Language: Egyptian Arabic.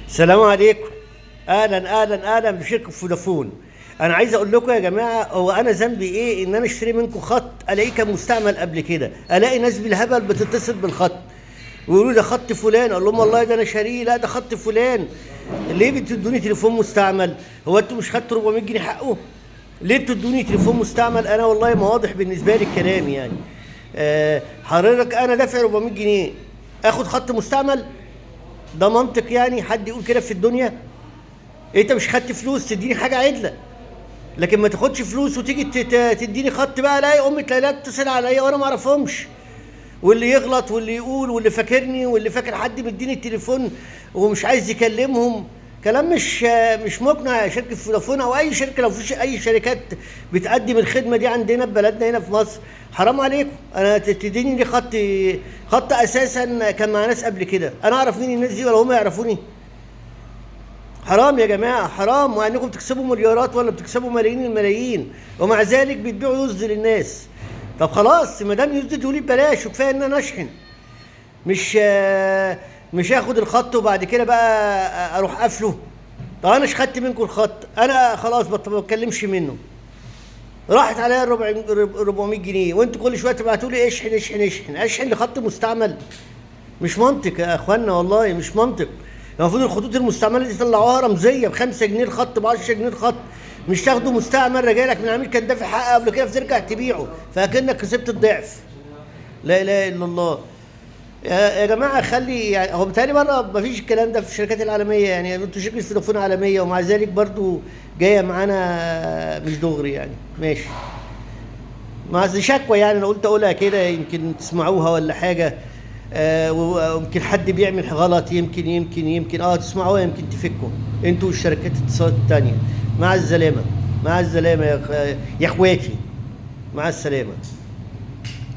السلام عليكم. اهلا اهلا اهلا بشركه فودافون. انا عايز اقول لكم يا جماعة، هو انا ذنبي ايه ان انا اشتري منكم خط الاقيه كان مستعمل قبل كده؟ الاقي ناس بالهبل بتتصل بالخط ويقولوا ده خط فلان، اقول لهم والله ده انا شاريه، لا ده خط فلان. ليه بتدوني تليفون مستعمل؟ هو انتوا مش خدتوا 400 جنيه حقه؟ ليه بتدوني تليفون مستعمل؟ انا والله ما واضح بالنسبة لي الكلام يعني. حضرتك انا دافع 400 جنيه اخد خط مستعمل؟ ده منطق يعني حد يقول كده في الدنيا؟ انت مش خدت فلوس تديني حاجة عدله، لكن ما تاخدش فلوس وتيجي تديني خط بقى الاقي امي لا تتصل عليا وانا ما اعرفهمش، واللي يغلط واللي يقول واللي فاكرني واللي فاكر حد مديني التليفون ومش عايز يكلمهم. كلام مش مقنع يا شركة فودافون او اي شركة. لو فيش اي شركات بتقدم الخدمة دي عندنا في بلدنا هنا في مصر، حرام عليكم. انا تديني ليه خط اساسا كان مع ناس قبل كده، انا اعرف مين الناس دي ولا هم يعرفوني؟ حرام يا جماعة، حرام. وانكم تكسبوا مليارات ولا بتكسبوا ملايين الملايين، ومع ذلك بتبيعوا used للناس. طب خلاص، ما دام used تقولي ببلاش، وكفاية ان انا اشحن، مش هاخد الخط وبعد كده بقى اروح قافله. طب انا مش خدت منكم الخط، انا خلاص ما بتكلمش منه، راحت عليا 400 جنيه، وانتوا كل شوية تبعتوا لي اشحن اشحن اشحن اشحن لخط مستعمل. مش منطق يا اخوانا، والله مش منطق. المفروض الخطوط المستعملة دي طلعوها رمزية ب 5 جنيه الخط، ب 10 جنيه الخط، مش تاخده مستعمل راجع لك من عميل كان دافع حقه قبل كده فترجع تبيعه فاكنك كسبت الضعف. لا اله الا الله. يا جماعة خلي يعني، هو بيتهيألي بره مفيش الكلام ده في الشركات العالمية يعني، انتوا شركة فودافون عالمية ومع ذلك برضو جاية معانا مش دغري يعني. ماشي، مع شكوى يعني، انا قلت اقولها كده يمكن تسمعوها ولا حاجة. ويمكن حد بيعمل غلط، يمكن يمكن يمكن تسمعوها، يمكن تفكوا انتوا والشركات الاتصالات التانية. مع السلامة، مع السلامة يا اخواتي، مع السلامة.